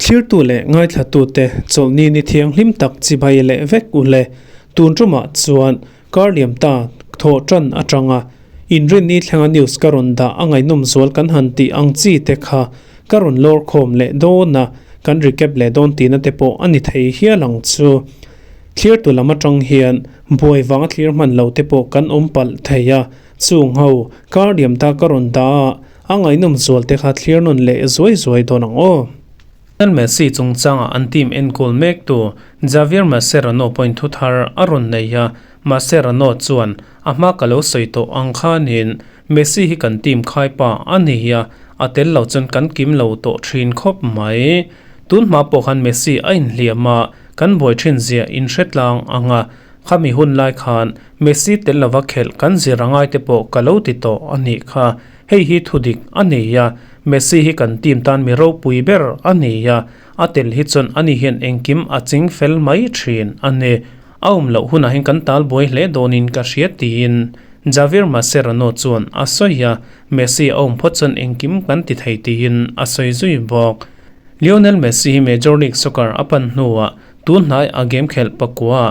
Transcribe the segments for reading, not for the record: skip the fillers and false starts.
Thlirtu leh ngaithlatute chawlhni ni thianghlim tak chibai leh vek u le. Tun tumah chuan Karliam ta thawh tan atanga inrinni thlenga news ka rawn dah a ngaihnawm zual kan han tih ang chi te kha ka rawn lawr khawm leh dawn a, kan recap leh dawn tihna te pawh a ni thei hial ang chu. Thlirtu lam atang hian buai vanga thlir hman lo te pawh kan awm palh thei a, chung ho Karliam ta ka rawn dah a, A ngaihnawm zual te kha thlir nawn leh zuai zuai dawn ang aw. Lionel Messi chungchanga an team enkawl mektu Javier Mascherano pawhin thu thar a rawn nei a, Mascherano chuan a hma ka lo sawi tawh ang khanin Messi hi kan team khaipa a ni a, a tel lo chuan kan kim lo tawh thin khawp mai. Tun hma pawh khan Messi a inhliam a, kan buai thin zia inhre tlang ang a, khami hun lai khan Messi tel lova khelh kan zir angai te pawh ka lo ti tawh a nih kha. Hei hi thudik a nei a, Messi hi kan team tan mi ropui ber a ni a, a tel hi chuan ani hian engkim a ching fel mai thin a ni. A awm loh hunah hian kan tal buai hle dawnin ka hria tiin Javier Mascherano chuan a sawi a, Messi a awm phawt chuan engkim kan ti thei tiin a sawi zui bawk. Lionel Messi hi Major League Soccer a pan hnuah tun hnai a game khelh pakua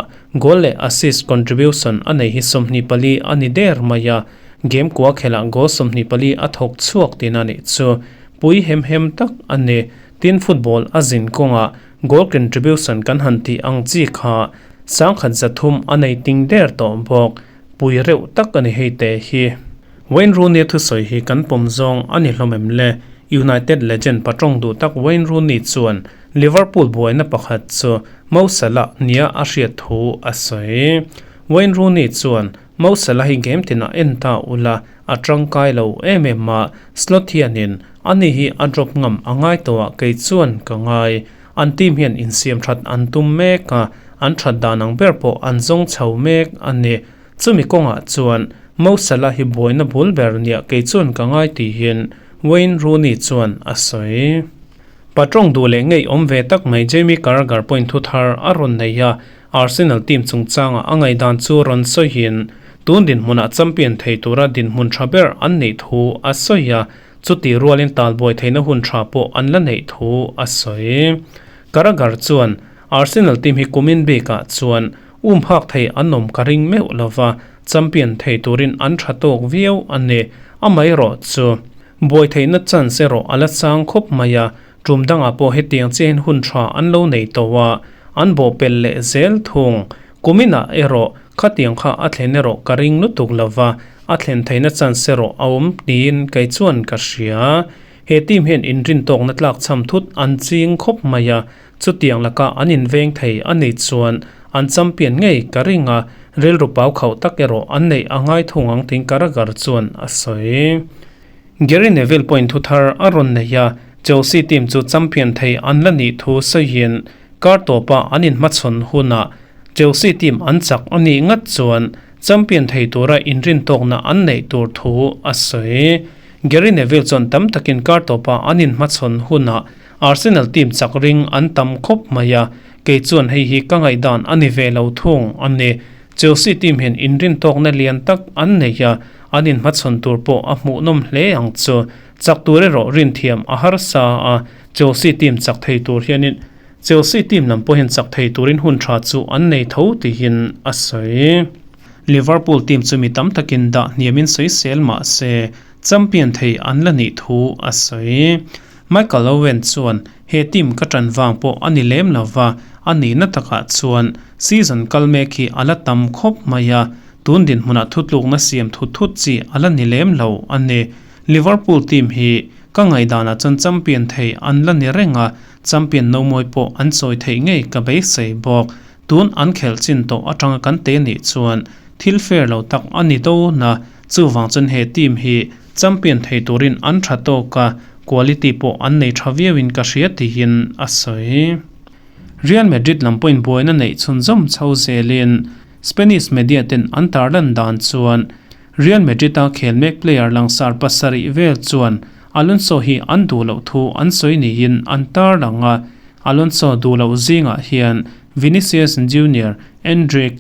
goal leh assist contribution a nei hi 24 a ni der mai a, Game kua khelh goal 24 a thawk chhuak tihna nih chu pui hem hem tak a ni. Tin football a zin kawngah goal contribution kan han tih ang chi kha 1300 a nei ting der tawh bawk. Pui reuh tak a ni hei te hi. Wayne Rooney thusawi hi kan pawm zawng a ni hlawm em le? United legend patawng duh tak Wayne Rooney chuan Liverpool buaina pakhat chu Mo Salah nia a hriat thu a sawi. Wayne Rooney chuan Mo Salah hi game tinah en ta ula, a tangkai lo em em a, Slot hianin ani hi a drop ngam a ngai tawh ah kei chuan ka ngai. An team hian insiam that an tum mek a, an that dan ang ber pawh an zawng chho mek a ni. Chumi kawngah chuan Mo Salah hi buaina bul ber nia kei chuan ka ngai tihin Wayne Rooney chuan a sawi. Patawng duh leh ngei awm ve tak mai Jamie Carragher pawhin thu thar a rawn nei a, Arsenal team chungchanga a ngaihdan chu rawn sawiin, tun dinhmunah champion thei tura dinhmun tha ber an neih thu a sawi a, chuti rualin talbuai theihna hun tha pawh an la neih thu a sawi. Carragher chuan, Arsenal team hi kumin bikah chuan um phak thei an awm ka ring meuh lova, champion thei turin an tha tawk viau a ni. Amaherawh chu, buai theihna chance erawh a la chang khawp mai a, Tum dangah pawh hetiang chiahin hun tha an lo nei tawh a, an bawhpelh leh zel thung. Kuminah erawh khatiang kha a thlen erawh ka ring lutuk lo va, a thlen theihna chance erawh a awm tiin kei chuan ka hria. He team hian inrintawkna tlakchham thut an ching khawp mai a, chutiang laka an inveng thei a nih chuan an champion ngei ka ring a, rilru pau khauh tak erawh an neih a ngai thung ang tiin Carragher chuan a sawi. Gary Neville pawhin thu thar a rawn nei a, Chelsea team chu champion thei an la nih thu sawiin kar tawpa an inhmachhawn hunah Chelsea team an chak a nih ngat chuan champion thei tura inrintawkna an neih tur thu a sawi. Gary Neville chuan tam takin kar tawpa an inhmachhawn hunah Arsenal team chak ring an tam khawp mai a, kei chuan hei hi ka ngaihdan a ni ve lo thung a ni. Chelsea team hian inrintawkna lian tak an nei a, an inhmachhawn tur pawh a hmuhnawm hle ang chu. Chak tur erawh rinthiam a harsa a, Chelsea team chak thei tur hianin Chelsea team lam pawhin chak thei turin hun tha chu an nei tho tihin a sawi. Liverpool team chu mi tam takin dah hniamin sawisel mah se champion thei an la nih thu a sawi. Michael Owen chuan he team ka tan vang pawh a ni lem lo va, a nihna takah chuan season kal mek hi a la tam khawp mai a, tun dinhmunah thutlukna siam thut thut chi a la ni lem lo a ni. Liverpool team hi ka ngaihdanah chuan champion thei an la ni reng a, champion nomawi pawh an chawi theih ngei ka beisei bawk. Tun an khelh chin tawh atanga kan te nih chuan thil fair lo tak a ni dawn a, chuvang chuan he team hi champion thei turin an tha tawk a, quality pawh an nei tha viauin ka hria tihin a sawi. Real Madrid lam pawhin buaina neih chhunzawm chho zelin Spanish media ten an tarlan dan chuan Real Madrid-a khel mek player langsar pasarih vel chuan Alonso hi an duh loh thu an sawi niin an tarlang a, Alonso duh loh zingah hian Vinicius Junior, Endrick,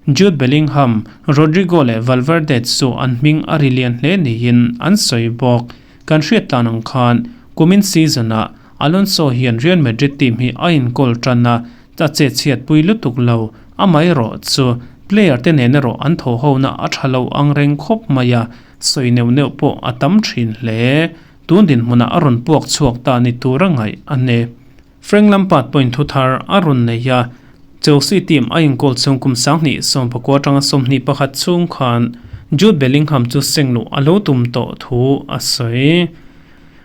Jude Bellingham, Rodrygo leh Valverde chu an hming a ri lian hle niin an sawi bawk. Kan hriat tlan ang khan kumin season-ah Alonso hian Real Madrid team hi a inkawl tan a, a che chhiatpui lutuk lo. Amaherawh chu player te nen erawh an thaw hona a tha lo ang reng khawp mai a, sawi neuh neuh pawh a tam thin hle. Tun dinhmunah a rawn puak chhuak ta ni tur a ngaih a ni. Frank Lampard pawhin thu thar a rawn nei a, Chelsea team a inkawl chhung kum 2019 atanga 21 chhung khan Jude Bellingham chu seng luh a lo tum tawh thu a sawi.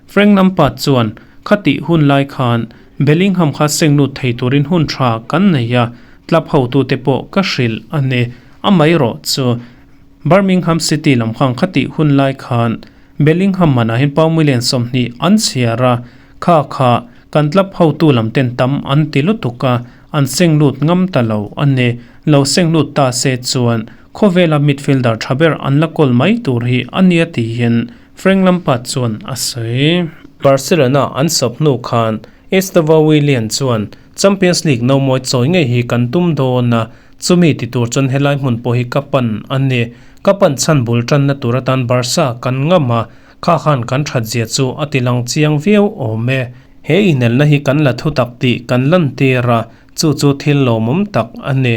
Frank Lampard chuan, Khatih hun lai khan Bellingham kha seng lut thei turin hun tha kan nei a, club hotute pawh ka hrilh a ni. Amaherawh chu Birmingham City lam khan khatih hun lai khan Bellingham manah hian pau million 20 an chhiar a, kha kha kan club hotu lam ten tam an ti lutuk a, an seng lut ngam ta lo a ni. Lo seng lut ta se chuan khawvela midfielder tha ber an la kawl mai tur hi a nia tiin Frank Lampard chuan a sawi. Barcelona an sawp hnu khan Estevao Willian chuan Champions League no mawi chawi ngei hi kan tum dawn a, chumi ti tur chuan helai hmun pawh hi ka pan a ni. Ka pan chhan bul tanna tur atan Barca kan ngam a, kha khan kan that zia chu a ti lang chiang viau awm e. He inelna hi kan la thu tak tih kan lantir a, chu chu thil lawmawm tak a ni.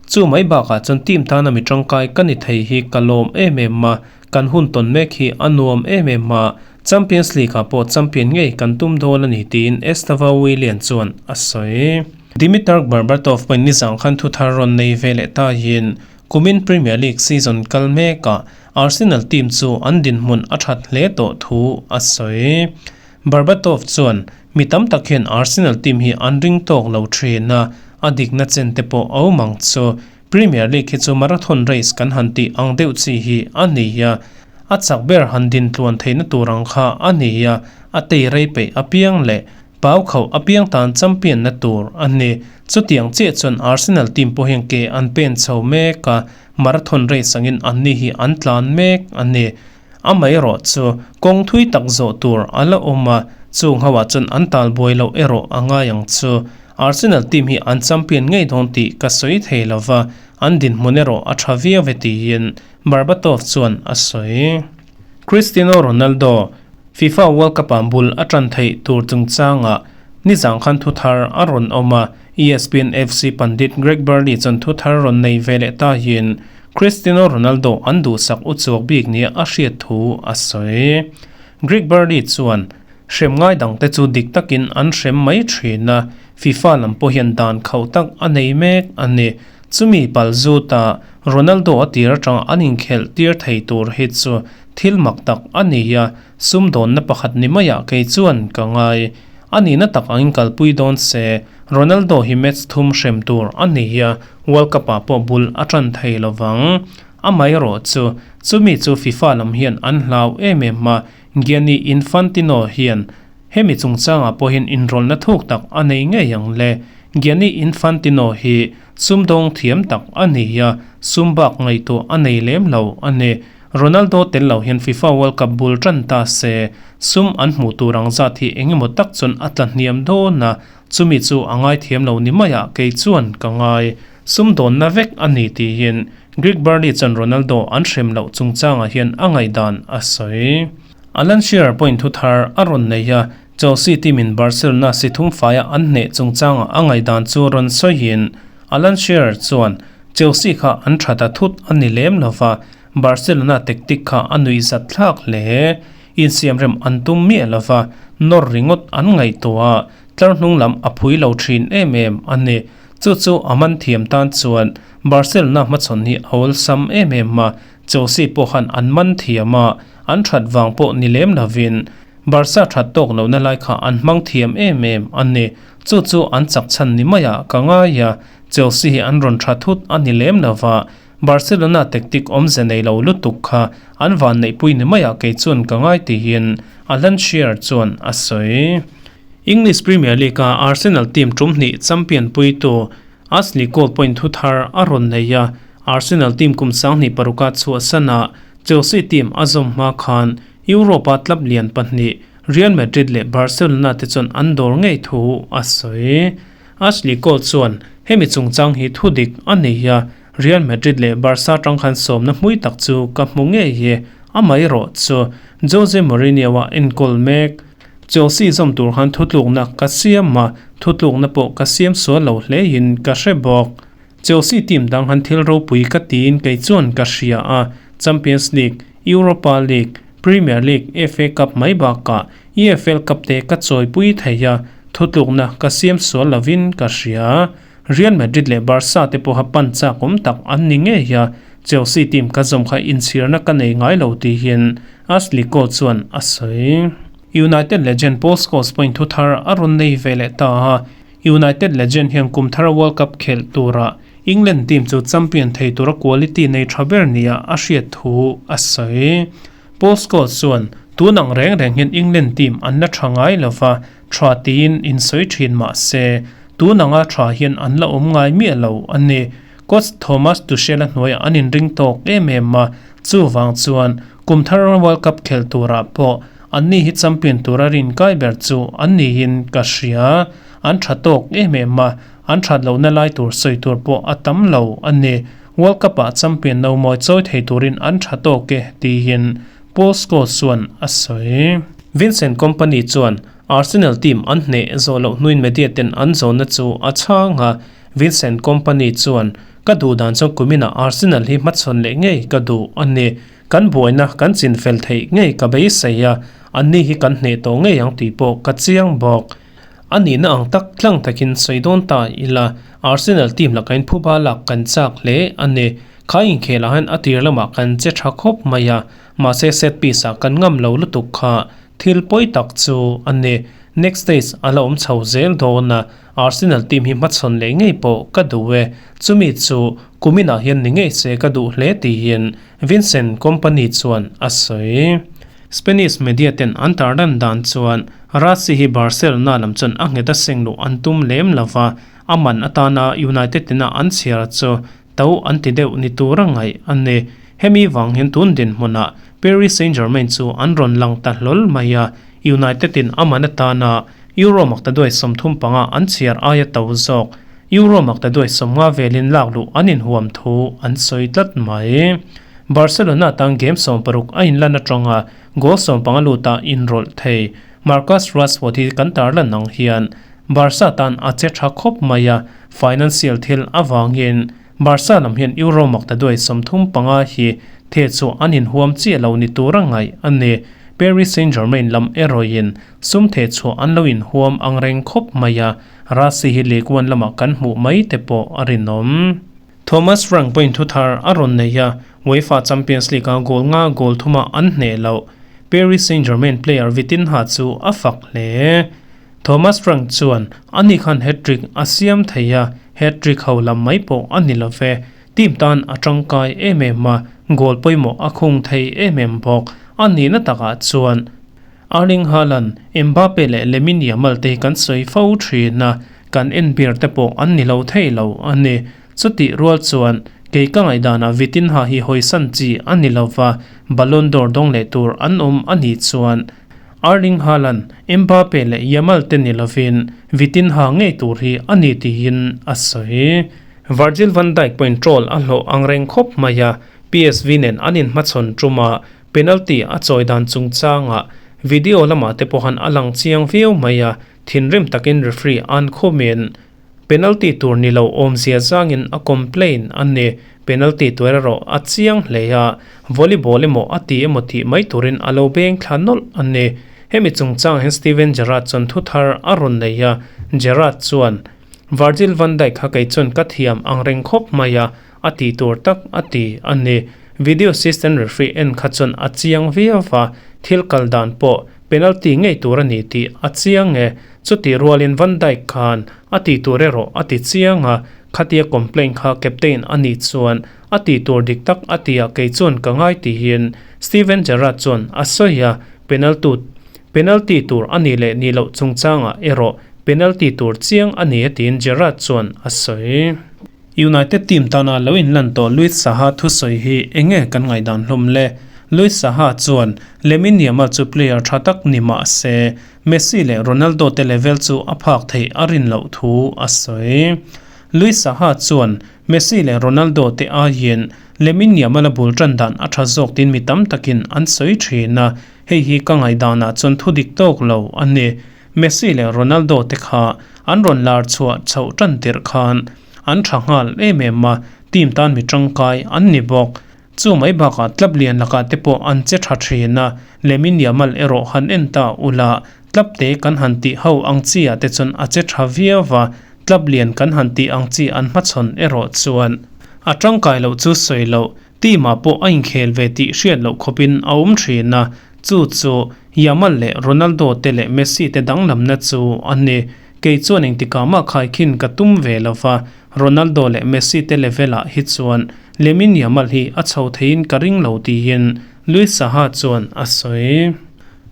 Chu mai bakah chuan team tana mi tangkai ka ni thei hi ka lawm em em a, kan hun tawn mek hi a nuam em em a, Champions League ah pawh champion ngei kan tum dawn a ni tiin Estevao Willian chuan a sawi. Dimitar Berbatov pawhin nizang khan thu thar rawn nei ve leh tahin kumin Premier League season kal mekah Arsenal team chu an dinhmun a that hle tawh thu a sawi. Berbatov chuan, Mi tam tak hian Arsenal team hi an ring tawk lo thin a, a dikna chen te pawh a awm ang chu. Premier League hi chu marathon race kan han tih ang deuh chi hi a ni a, a chak ber han din tluan theihna tur ang kha a ni a, a tei rei peih apiang leh pau khauh apiang tan champion na tur a ni. Chutiang chiah chuan Arsenal team pawh hian ke an pen chho mek a, marathon race angin anni hi an tlan mek a ni. Amaherawh chu kawng thui tak zawh tur a la awm a, chung ho ah chuan an tal buai loh erawh a ngai ang chu. Arsenal team hi an champion ngei dawn tih ka sawi thei lo va, an dinhmun erawh a tha viau e tiin Berbatov chuan a sawi. Cristiano Ronaldo, FIFA World Cup ah bul a tan theih tur chungchangah nizang khan thu thar a rawn awm a, ESPN FC pandit Greg Burley chuan thu thar rawn nei ve leh tahin Cristiano Ronaldo an duhsak u chuak bik nia a hriat thu a sawi. Greg Burley chuan, Hrem ngai dangte chu dik takin an hrem mai thin a, FIFA lam pawh hian dan khauh tak a nei mek a ni. Chumi pal zuta Ronaldo a tir atanga an inkhelh tir thei tur hi chu thil mak tak a ni a, sumdawnna pakhat ni maiah kei chuan ka ngai. A nihna tak angin kalpui dawn se, Ronaldo hi match thum hrem tur a ni a, World Cup ah pawh bul a tan thei lo vang. Amaherawh chu, chumi chu FIFA lam hian an hlau em em a, Gianni Infantino hian hemi chungchangah pawh hian inrawlhna thuk tak a nei ngei ang le. Gianni Infantino hi sumdawng thiam tak a ni a, sum bak ngaihtuah a nei lem lo a ni. Ronaldo tel lo hian FIFA World Cup bul tan ta se, sum an hmuh tur ang zat hi eng emaw tak chuan a tla hniam dawn a, Chumi chu a ngaithiam lo ni maiah kei chuan ka ngai. Sumdawnna vek a ni tiin Greek Burley chuan Ronaldo an hrem loh chungchangah hian a ngaihdan a sawi. Alan Shearer pawhin thu thar a rawn nei a, Chelsea team in Barcelona si thum faia an hneh chungchangah a ngaihdan chu rawn sawiin Alan Shearer chuan Chelsea kha an tha ta thut a ni lem lova, Barcelona tactic kha a nuihzat thlak hle. Insiamrem an tum miah lova, nawr ringawt an ngaihtuah a, tlar hnung lam a phui lo thin em em a ni. Chu chu a man thiam tan chuan Barcelona hmachhawn hi a awlsam em em a, Chelsea pawh khan an man thiam a, an that vang pawh ni lem lovin Barca that tawk lohna lai kha an hmang thiam em em a ni. Chu chu an chak chhan ni maiah ka ngai a, Chelsea hi an rawn tha thut a ni lem lova, Barcelona tactic awmze nei lo lutuk kha an van neihpui ni maiah kei chuan ka ngai tihin Alan Shearer chuan a sawi. English Premier League-a Arsenal team tum hnih champion puitu Ashley Cole pawhin thu thar a rawn nei a, Arsenal team kum 2006-a chhuahsanah Chelsea team a zawm hma khan Europe-a club lian pahnih Real Madrid leh Barcelona te chuan an dawr ngei thu a sawi. Ashley Cole chuan hemi chungchang hi thu dik a nei a. Real Madrid leh Barca tang khan sawmna hmui tak chu ka hmu ngei hi. Amaherawh chu Jose Mourinho-a enkawl mek. Chelsea zawm tur khan thutlukna ka siam a, thutlukna pawh ka siam sual lo hlein ka hre bawk. Chelsea team dang han thil ropui ka tiin kei chuan ka hria a, Champions League, Europa League, Premier League, FA Cup mai bakah EFL Cup te ka chawipui thei a, thutlukna ka siam sual lovin ka hria. Real Madrid leh Barca te pawha pan chak awm tak an ni ngei a, Chelsea team ka zawm kha inchhirna ka nei ngai lo tihin Ashley Cole chuan a sawi. United legend Paul Scholes pawhin thu thar a rawn nei ve leh ta a, United legend hian kum thara World Cup khelh turah England team chu champion thei tura quality nei tha ber nia a hriat thu a sawi. Paul Scholes chuan, Tun ang reng reng hian England team an la tha ngai lova, tha tiin insawi thin mah se, tun anga tha hian an la awm ngai miah lo a ni. Coach Thomas Tuchel-a hnuaiah an inring tawk em em a, chuvang chuan kum thar World Cup khelh turah pawh anni hi champion tura rinkai ber chu an niin ka hria. An tha tawk em em a, an that lohna lai tur sawi tur pawh a tam lo a ni. World Cup-ah champion no mawi chawi thei turin an tha tawk e, tiin Paul Scholes chuan a sawi. Vincent Kompany chuan Arsenal team an hneh zawh loh hnuin media ten an zawnna chu a chhang a, Vincent Kompany chuan, Ka duh dan chuan kuminah Arsenal hi hmachhawn leh ngei ka duh a ni. Kan buaina kan chinfel theih ngei ka beisei a, anni hi kan hneh tawh ngei ang tih pawh ka chiang bawk. A nihna ang tak tlang takin sawi dawn ta ila, Arsenal team lakain phuba lak kan chak hle a ni. Kha inkhelah hian a tir lamah kan che tha khawp mai a, mahse set piece ah kan ngam lo lutuk kha thil pawi tak chu a ni. Next stage a la awm chho zel dawn a, Arsenal team hi hmachhawn leh ngei pawh ka duh e. Chumi chu kuminah hian ni ngei se ka duh hle tiin Vincent Kompany chuan a sawi. Spanish media ten an tarlan dan chuan Rossi hi Barcelona lam chuan a nghet a seng luh an tum lem lo va, a man atana United ina an chhiar chu to an ti deuh ni tur a ngaih a ni. Hemi vang hian tun dinhmunah Paris Saint-Germain chu an rawn lang ta hlawl mai a, United in a man atana Euro maktaduai 35 an chhiar aia to zawk Euro maktaduai 50 velin lak luh an inhuam thu an sawi tlat mai. Barcelona tan game 16 a inlan atanga goal 15 luta inrawlh thei Marcus Rashford hi kan tarlan ang hian Barca tan a che tha khawp mai a, financial thil avangin Barca lam hian Euro maktaduai 35 hi the chu an inhuam chiah lo ni tur a ngaih a ni. Paris Saint-Germain lam erawhin sum the chhuah an lo inhuam ang reng khawp mai a, Rashford hi Ligue 1 lamah kan hmuh mai te pawh a rinawm. Thomas Frank pawhin thu thar a rawn nei a, UEFA Champions League-a goal nga goal thuma an hneh loh Paris Saint-Germain player Vitinha chu a fak hle. Thomas Frank chuan, Ani khan hat-trick a siam thei a, hat-trick ho lam mai pawh a ni lo ve. Team tan a tangkai em em a, goal pawimawh a khung thei em em bawk. A nihna takah chuan Erling Haaland, Mbappe leh Lamine Yamal te hi kan sawi fo thin a, kan en ber te pawh an ni lo thei lo a ni. Chutih rual chuan kei ka ngaihdanah Vitinha hi hawisan chi a ni lo va, Ballon d'Or dawng leh tur an awm a nih chuan Erling Haaland, Mbappe leh Yamal te ni lovin Vitinha ngei tur hi a ni tiin a sawi. Virgil van Dijk pawhin troll a hlawh ang reng khawp mai a, PSV nen an inhmachhawn tum a, Penalty a chawi dan chungchangah video lamah te pawhan a lang chiang viau mai a, thinrim takin referee an khawmin penalty tur ni lo awmzia zangin a complain a ni. Penalty tur erawh a chiang hle a, volleyball emaw a ti emaw tih mai turin a lo beng thla nawlh a ni. Hemi chungchangah hian Steven Gerrard chuan thu thar a rawn nei a, Gerrard chuan, Virgil van Dijk kha kei chuan ka thiam ang reng khawp mai a, A ti tur tak a ti a ni. Video assistant referee en kha chuan a chiang viau va, thil kal dan pawh penalty ngei tur a ni tih a chiang e. Chutih rualin Van Dijk khan a ti tur erawh a ti chiang a, khatia complaint kha captain a nih chuan a ti tur dik tak a ti a kei chuan ka ngai tihin Steven Gerrard chuan a sawi a, penalty penalty tur a nih leh nih loh chungchangah erawh penalty tur chiang a ni a tiin Gerrard chuan a sawi. United team tana lo inlan tawh Luis Saha thusawi hi eng nge kan ngaihdan hlawm le? Luis Saha chuan Lamine Yamal chu player tha tak ni mah se, Messi leh Ronaldo te level chu a phak theih a rin loh thu a sawi. Luis Saha chuan Messi leh Ronaldo te aiin Lamine Yamal-a bul tan dan a tha zawk tiin mi tam takin an sawi thin a, hei hi ka ngaihdanah chuan thu dik tawk lo a ni. Messi leh Ronaldo te kha an rawn lar chhuah chhoh tan tirh khan an tha nghal em em a, team tan mi tangkai an ni bawk. Chu mai bakah club lian lakah te pawh an che tha thin a, Lamine Yamal erawh han en ta ula, club te kan han tih ho ang chi ah te chuan a che tha viau va, club lian kan han tih ang chi an hmachhawn erawh chuan a tangkai loh chu sawi loh, team ah pawh a inkhel ve tih hriat loh khawpin a awm thin a, chu chu Yamal leh Ronaldo te leh Messi te danglamna chu a ni. Kei chuan engtikah mah khaikhin ka tum ve lo va, Ronaldo leh Messi te level ah hi chuan Lamine Yamal hi a chho theiin ka ring lo tiin Luis Saha chuan a sawi.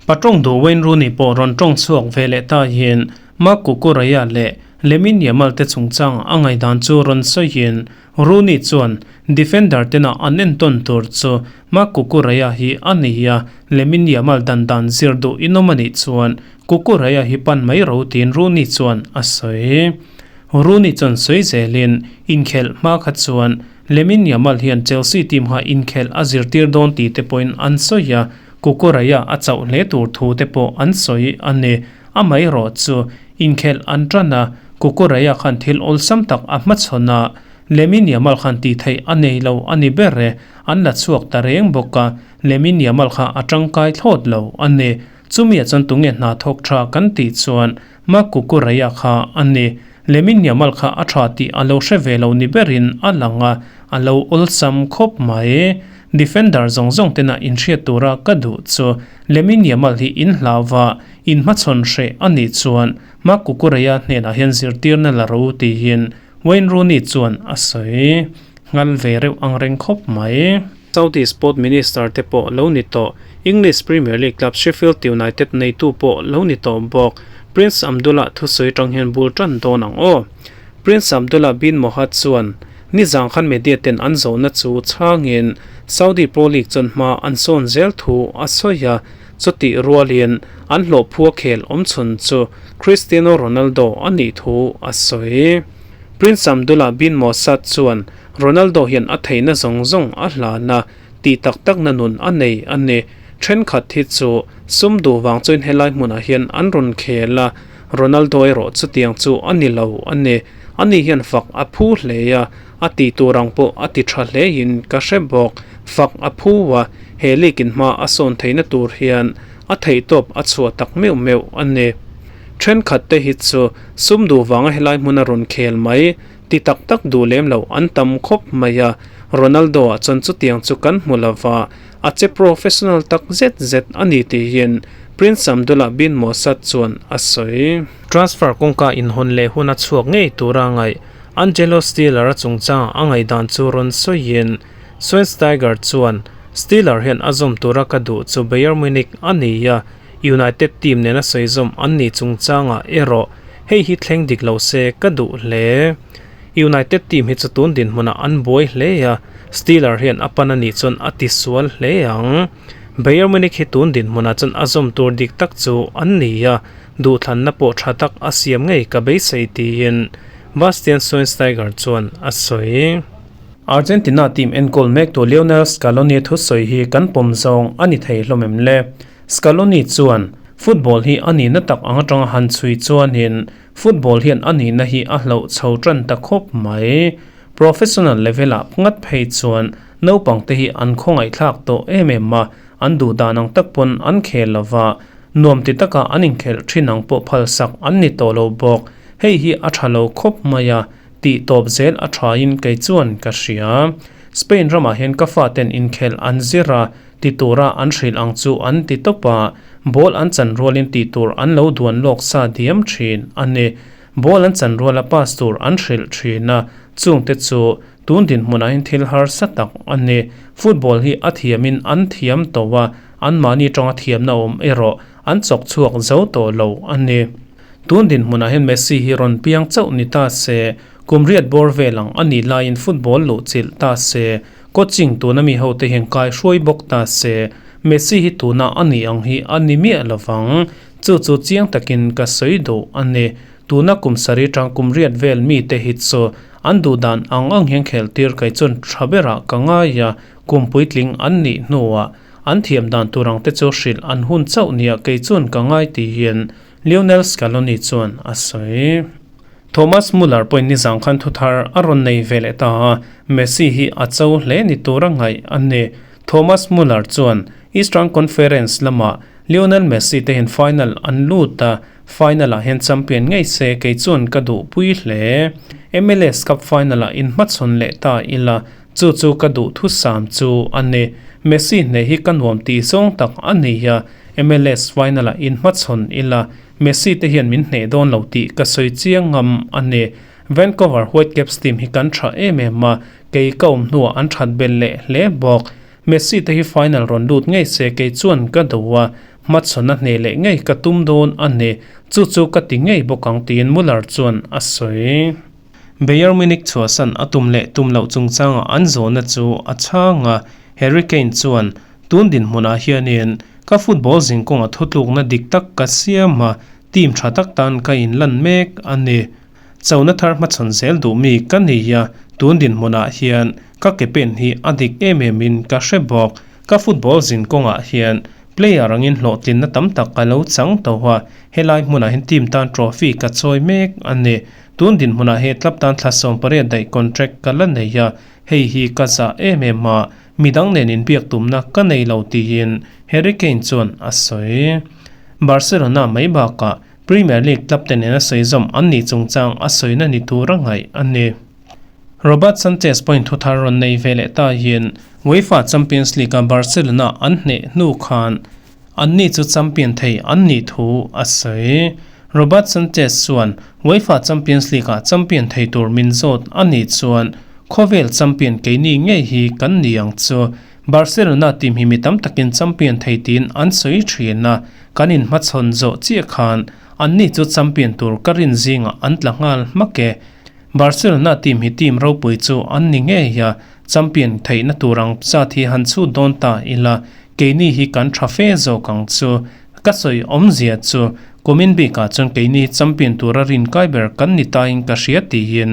Patawng duh Wayne Rooney pawh rawn tawng chhuak ve leh ta hian Marc Cucurella leh Lamine Yamal te chungchang a ngaihdan chu rawn sawiin Rooney chuan defender tena an entawn tur chu Marc Cucurella hi a ni a, Lamine Yamal dan dan zir duh inawm a nih chuan Cucurella hi pan mai ro tiin Rooney chuan a sawi. Rooney chuan sawi zelin inkhelh hma kha chuan Lamine Yamal hian Chelsea team kha inkhelh a zirtir dawn tih te pawhin an sawi a, Cucurella a chauh hle tur thu te pawh an sawi a ni. Amaherawh chu inkhelh an tan a, Cucurella khan thil awlsam tak a hmachhawn a, Lamine Yamal khan tih theih a nei lo a ni ber e, an la chhuak ta reng bawk a, Lamine Yamal kha a tangkai thlawt lo a ni. Chumia chuan tunge hna thawk tha kan tih chuan Marc Cucurella kha a ni. Lamine Yamal kha a tha tih a lo hre ve lo ni berin a lang a, a lo awlsam khawp mai. Defender zawng zawng tena inhriat tura ka duh chu Lamine Yamal hi in hlau va, in hmachhawn hreh a nih chuan Marc Cucurella hnenah hian zirtirna la ro tiin Wayne Rooney chuan a sawi nghal ve reuh ang reng khawp mai. Saudi Sport Minister te pawh lo ni tawh, English Premier League club Sheffield United neitu pawh lo ni tawh bawk, Prince Abdullah thusawi tang hian bul tan dawn ang aw. Prince Abdullah bin Mohad chuan nizang khan media ten an zawhna chu chhangin Saudi Pro League chuan hma an sawn zel thu a sawi a, chutih rualin an hlawhphua khel awmchhun chu Cristiano Ronaldo a nih thu a sawi. Prince Abdullah bin Mossad chuan Ronaldo hian a theihna zawng zawng a hlan a, tih tak takna nun a nei a ni. Thenkhat hi chu sum duh vang chuin helai hmunah hian an rawn khel a, Ronaldo erawh chutiang chu a ni lo a ni. Ani hian fak a phu hle a, a tih tur ang pawh a ti tha hlein ka hre bawk. Fak a phu a, he league in hma a sawn theihna tur hian a theihtawp a chhuah tak meuh meuh a ni. Thenkhat te hi chu sum duh vanga helai hmuna rawn khel mai Ti tak tak duh lem lo an tam khawp mai a, Ronaldo ah chuan chutiang chu kan hmu lo va, a che professional tak zet zet a ni tiin Prince Abdullah bin Mossad chuan a sawi. Transfer kawngka inhawn leh hun a chhuak ngei tura ngaih Angelo Stiller a chungchangah a ngaihdan chu rawn sawiin Schweinsteiger chuan, Stiller hian a zawm tura ka duh chu Bayern Munich a ni a, United team nena sawi zawm an ni chungchangah erawh hei hi thleng dik lo se ka duh hle. United team hi chu tun dinhmunah an buai hle a, Stiller hian a pan a nih chuan a tisual hle ang. Bayern Munich hi tun dinhmunah chuan a zawm tur dik tak chu an ni a, duhthlanna pawh tha tak a siam ngei ka beisei tiin Bastian Schweinsteiger chuan a sawi. Argentina team enkawl mektu Lionel Scaloni thusawi hi kan pawm zawng a ni thei hlawm em le? Scaloni chuan, Football hi a nihna tak ang atanga han chhui chuanin football hian a nihna hi a hloh chho tan ta khawp mai. Professional level-ah ngat phei chuan naupangte hi an khawngaihthlak tawh em em a, an duh dan ang tak pawn an khel lo va, nuam ti taka an inkhelh thin ang pawh phalsak an ni tawh lo bawk. Hei hi a tha lo khawp mai a, tih tawp zel a thain kei chuan ka hria. Spain ramah hian ka faten inkhelh an zir a, Ti tura an hrilh ang chu an ti tawp a, ball an chan rualin tih tur an lo duan lawk sa diam thin a ni. Ball an chan ruala pass tur an hrilh thin a, chungte chu tun dinhmunah hian thil harsa tak a ni. Football hi a thiamin an thiam tawh a, anmahni tanga thiamna awm erawh an chawk chhuak zo tawh lo a ni. Tun dinhmunah hian Messi hi rawn piang chauh ni ta se, kum riat bawr vel ang a nih laiin football luh chilh ta se, Coaching tuna mi hote hian kai hruai bawk ta se, Messi hi tuna a nih ang hi a ni miah lovang. Chu chu chiang takin ka sawi duh a ni. Tuna kum sarih tang kum riat vel mite hi chu an duh dan ang ang hian khel tir kei chuan tha berah ka ngai a, kum puitling an nih hnuah an thiam dan tur ang te chu hrilh an hun chauh nia kei chuan ka ngai tiin Lionel Scaloni chuan a sawi. Thomas Muller pawhin nizang khan thuthar a rawn nei ve leh ta a, Messi hi a cho hle ni tura ngaih a ni. Thomas Muller chuan Eastern Conference lamah Lionel Messi te hian final an lut a, final ah hian champion ngei se kei chuan ka duhpui hle. MLS Cup final ah inhmachhawn leh ta ila, chu chu ka duh thusam chu a ni. Messi hneh hi ka nuam tih zawng tak a ni a, MLS final ah inhmachhawn ila, Messi te hian min hneh dawn lo tih ka sawi chiang ngam a ni. Vancouver Whitecaps team hi kan tha em em a, kei ka awm hnuah an that belh leh hle bawk. Messi te hi final rawn lut ngei se kei chuan ka do a, hmachhawn a hneh leh ngei ka tum dawn a ni, chu chu ka ti ngei bawk ang tiin Muller chuan a sawi. Bayern Munich chhuahsan a tum leh tum loh chungchangah an zawhna chu a chhang a, Harry Kane chuan, Tun dinhmunah hianin ka football zingkawnga thutlukna dik tak ka siam a, team tha tak tan ka inlan mek a ni. Chona thar hmachhawn zel duh mi ka ni a, tun dinhmunah hian ka ke pen hi a dik em em in ka hre bawk. Ka football zin kawngah hian player angin hlawhtlinna tam tak ka lo chang tawh a, helai hmunah hian team tan trophy ka chawi mek a ni. Tun dinhmunah he club tan thla 18 daih contract ka la nei a, hei hi ka zah em em a, midang nen inbiak tumna ka nei lo tiin Harry Kane chuan a sawi. Barcelona mai bakah Premier League club te nena sawi zawm an nih chungchang a sawina ni tura ngaih a ni. Robert Sanchez pawhin thuthar rawn nei ve leh ta hian UEFA Champions League-a Barcelona an hneh hnu khan anni chu champion thei an nih thu a sawi. Robert Sanchez chuan UEFA Champions League-ah champion thei tur min zawt a nih chuan khawvel champion keini ngei hi kan ni ang chu. Barcelona team hi mi tam takin champion thei tiin an sawi thin a, kan inhmachhawn zawh chiah khan anni chu champion tur ka rin zingah an tla nghal hmak e. Barcelona team hi team ropui chu an ni ngei a, champion theihna tur ang zat hi han chhut dawn ta ila, keini hi kan tha fe zawk ang chu. Ka sawi awmzia chu kumin bikah chuan keini champion tura rin kai ber kan ni tain ka hria tiin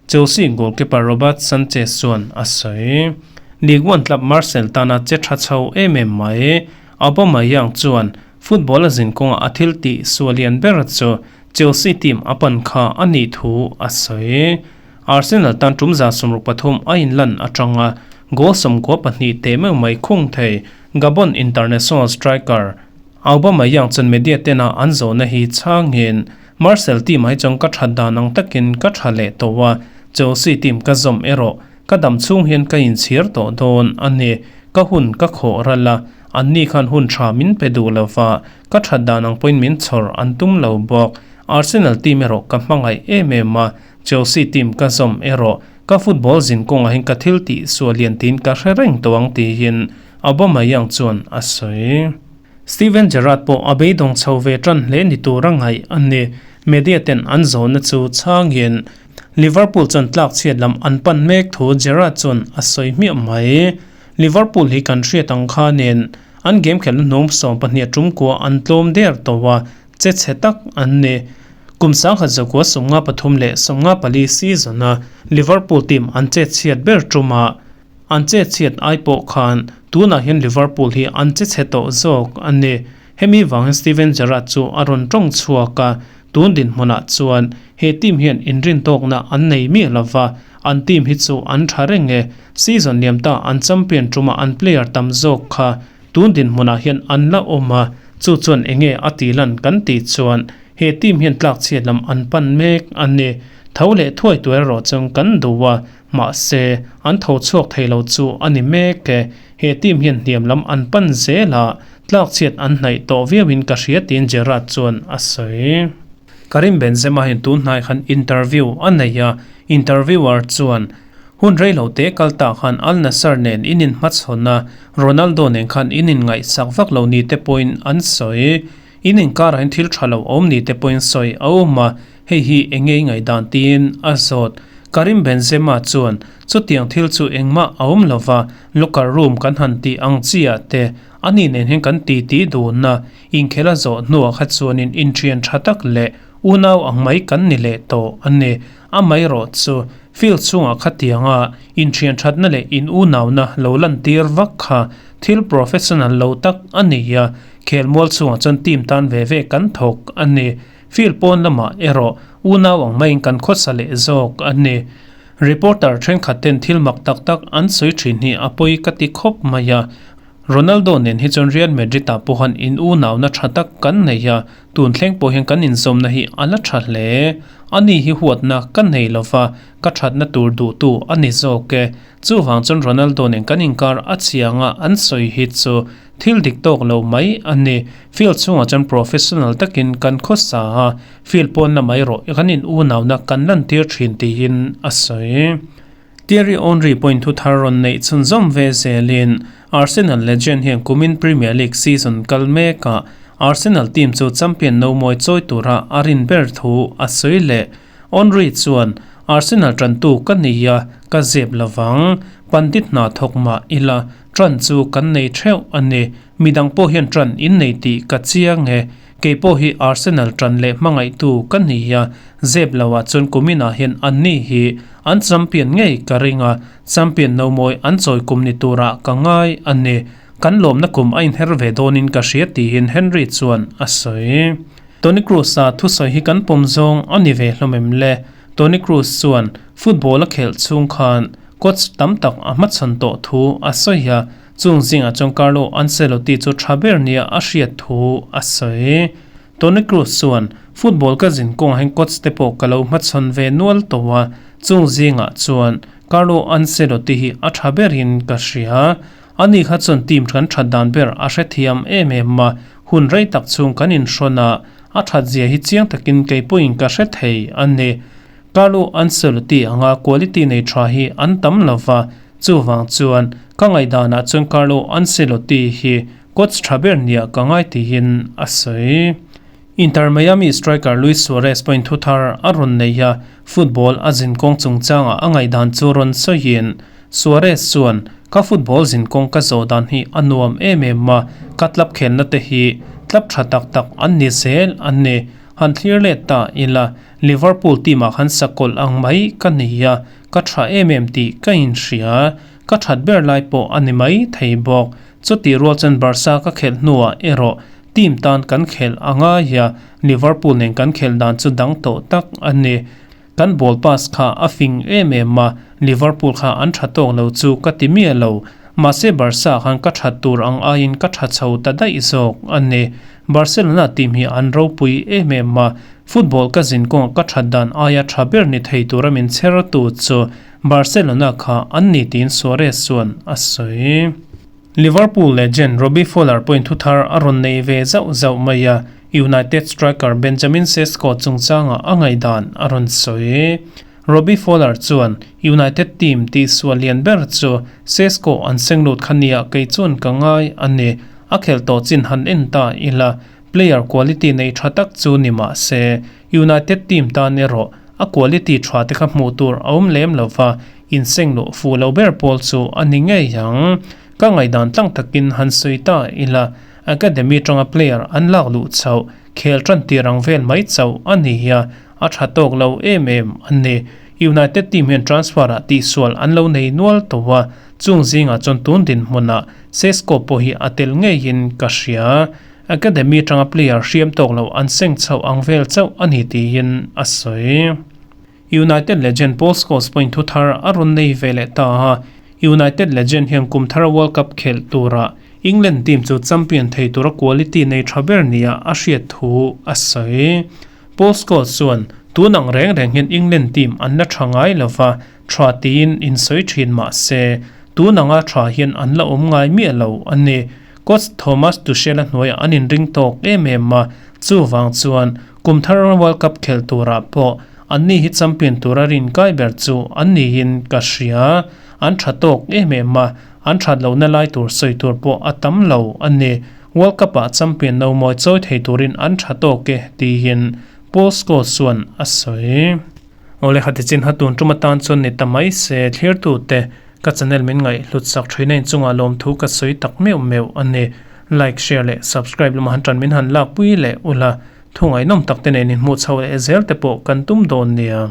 Chelsea goalkeeper Robert Sanchez chuan a sawi. Ligue 1 club Marseille tana che tha chho em em mai. Aubameyang chuan football a zin kawngah a thil tih sual lian ber chu Chelsea team a pan kha a nih thu a sawi. Arsenal tan tum 33 a inlan atanga goal 92 teh meuh mai khung thei Gabon international striker Aubameyang chuan media tena an zawhna hi chhangin Marseille team ah hi chuan ka that dan ang takin ka tha leh tawh a, Chelsea team ka zawm erawh ka dam chhung hian ka inchhir tawh dawn a ni. Ka hun ka khawh ral a, anni khan hun tha min pe duh lo va, ka that dan ang pawhin min chhawr an tum lo bawk. Arsenal team erawh ka hmangaih em em a, Chelsea team ka zawm erawh ka football zin kawngah hian ka thil tih sual lian tiin ka hre reng tawh ang tiin Aubameyang chuan a sawi. Steven Gerrard pawh a beidawng chho ve tan hle ni tura ngaih a ni. Media ten an zawhna chu chhangin Liverpool chuan tlak chhiat lam an pan mek thu Gerrard chuan a sawi hmiah mai. Liverpool hi kan hriat ang khanin an game khelhna hnung 12 a tum kua an tlawm der tawh a, che chhe tak an ni. Kum 1993 leh 94 season-a Liverpool team an chet chhiat ber tumah An che chhiat ai pawh khan tunah hian Liverpool hi an che chhe tawh zawk a ni. Hemi vangin Steven Gerrard chu a rawn tawng chhuak a, tun dinhmunah chuan he team hian inrintawkna an nei miah lova, an team hi chu an tha reng e. Season liam ta an champion tumah an player tam zawk kha tun dinhmunah hian an la awm a, chu chuan enge a tih lan kan tih chuan he team hian tlakchhiat lam an pan mek a ni. Tho leh thuai tur erawh chuan kan duh a, Mahse, an tho chhuak thei lo chu a ni mek e. He team hian hniam lam an pan zel a, tlakchhiat an hnaih tawh viauin ka hria tiin Gerrard chuan a sawi. Karim Benzema hian tun hnai khan interview a nei a, interviewer chuan, Hun rei lo te kal ta khan Al Nassr nen in inhmachhawn a, Ronaldo nen khan in inngaihsak vak lo ni te pawhin an sawi. In inkarah hian thil tha lo awm ni te pawhin sawi a awm a, hei hi eng nge i ngaihdan tiin a zawt. Karim Benzema chuan chutiang thil chu engmah a awm lova, locker room kan han tih ang chiah te, ani nen hian kan titi dun a, inkhel a zawh hnuah kha chuanin inthian tha tak leh Unau ang mai kan ni leh tawh a ni. Amaherawh chu field chhungah khatianga inthian thatna leh in unauna lo lantir vak kha thil professional lo tak a ni a, khelmual chhungah chuan team tan ve ve kan thawk a ni. Field pawn lamah erawh unau ang maiin kan khawsa leh zawk a ni. Reporter thenkhat ten thil mak tak tak an sawi thin hi a pawi ka ti khawp mai a. Ronaldo nen hi chuan Real Madrid ah pawhan in unauna tha tak kan nei a, tun thleng pawh hian kan inzawmna hi a la tha hle. Ani hi huatna ka nei lova, ka thatna tur duhtu a ni zawk e. Chuvang chuan Ronaldo nen kan inkar a chianga an sawi hi chu thil dik tawk lo mai a ni. Field chhungah chuan professional takin kan khawsa a, field pawn lamah erawh kan in unauna kan lantir thin tiin a sawi. Thierry Henry pawhin thu thar rawn neih chhunzawm ve zelin Arsenal legend hian kumin Premier League season kal mekah Arsenal team chu champion no mawi chawi tura a rin ber thu a sawi leh. Henry chuan, Arsenal tantu ka nei a, ka zep lovang. Pandit hna thawk mah ila, tan chu kan nei theuh a ni. Midang pawh hian tan in nei tih ka chiang e. Kei pawh hi Arsenal tan leh hmangaihtu ka ni a, zep lo ah chuan kuminah hian anni hi an champion ngei ka ring a, champion no mawi an chawi kum ni turah ka ngai a ni. Kan lawmna kum a inher ve dawnin ka hria tiin Henry chuan a sawi. Toni Kroos-a thusawi hi kan pawm zawng a ni ve hlawm em le? Toni Kroos chuan football a khelh chhung khan coach tam tak a hmachhawn tawh thu a sawi a, Chung zingah chuan Carlo Ancelotti chu tha ber nia a hriat thu a sawi. Toni Kroos chuan, Football ka zin kawngah hian coach te pawh ka lo hmachhawn ve nual tawh a, chung zingah chuan Carlo Ancelotti hi a tha berin ka hria. Ani kha chuan team kan that dan ber a hrethiam em em a, hun rei tak chhung kan inhrawn a, a that zia hi chiang takin kei pawhin ka hre thei a ni. Carlo Ancelotti anga quality nei tha hi an tam lo va, Chuvang chuan ka ngaihdanah chuan Carlo Ancelotti hi coach tha ber nia ka ngai tiin a sawi. Inter Miami striker Luis Suarez pawhin thu thar a rawn nei a, football a zinkawng chungchangah a ngaihdan chu rawn sawiin, Suarez chuan, Ka football zinkawng ka zawh dan hi a nuam em em a, ka club khelna te hi club tha tak tak an ni zel a ni. Han thlir let ta ila, Liverpool team ah khan sakawlh ang mai ka ni a, Ka tha em em tih ka inhria, ka that ber lai pawh a ni mai thei bawk. Chutih rual chuan Barca ka khelh hnuah erawh team tan kan khelh a ngai a, Liverpool nen kan khelh dan chu dang tawh tak a ni. Kan ball pass kha a fing em em a, Liverpool kha an tha tawk lo chu ka ti miah lo. Mahse Barca khan ka that tur ang aiin ka tha chho ta daih zawk a ni. Barcelona team hi an ropui em em a, Football ka zin kawngah ka that dan aia tha ber ni thei tura min chher tu chu Barcelona kha an ni tiin Suarez chuan a sawi. Liverpool legend Robbie Fowler pawhin thu thar a rawn nei ve zauh zauh mai a, United striker Benjamin Sesko chungchangah a ngaihdan a rawn sawi. Robbie Fowler chuan, United team tihsual lian ber chu Sesko an seng lut kha nia kei chuan ka ngai a ni. A khelh tawh chin han en ta ila, Player quality nei tha tak chu ni mah se, United team tan erawh a quality tha te kha hmuh tur a awm lem lo va, inseng luh fuh lo ber pawl chu a ni ngei ang. Ka ngaihdan tlang takin han sawi ta ila, academy tanga player an lak luh chauh, khel tan tir ang vel mai chauh a ni a, a tha tawk lo em em a ni. United team hian transfer ah tihsual an lo nei nual tawh a, chung zingah chuan tun dinhmunah Sesko pawh hi a tel ngeiin ka hria. Academy atanga player hriam tawk lo an seng chhoh ang vel chauh a ni tiin a sawi. United legend Paul Scholes pawhin thu thar a rawn nei ve leh ta a, United legend hian kum thara World Cup khelh turah England team chu champion thei tura quality nei tha ber nia a hriat thu a sawi. Paul Scholes chuan, Tun ang reng reng hian England team an la tha ngai lova, tha tiin insawi thin mah se, tun anga tha hian an la awm ngai miah lo a ni. Coach Thomas Tuchel-a hnuaiah an inring tawk em em a, chuvang chuan kum thar World Cup khelh turah pawh anni hi champion tura rinkai ber chu an niin ka hria. An tha tawk em em a, an that lohna lai tur sawi tur pawh a tam lo a ni. World Cup-ah champion no mawi chawi thei turin an tha tawk e, tiin Paul Scholes chuan a sawi. Awle hati chin ha tun tum atan chuan ni ta mai se thlirtute ka channel min ngaih hlut sak thin a inchungah lawmthu ka sawi tak meuh meuh a ni. Like, share leh subscribe lamah han tan min han lakpui leh ula. Thu ngaihnawm tak te nen inhmuh chho leh zel te pawh kan tum dawn nia.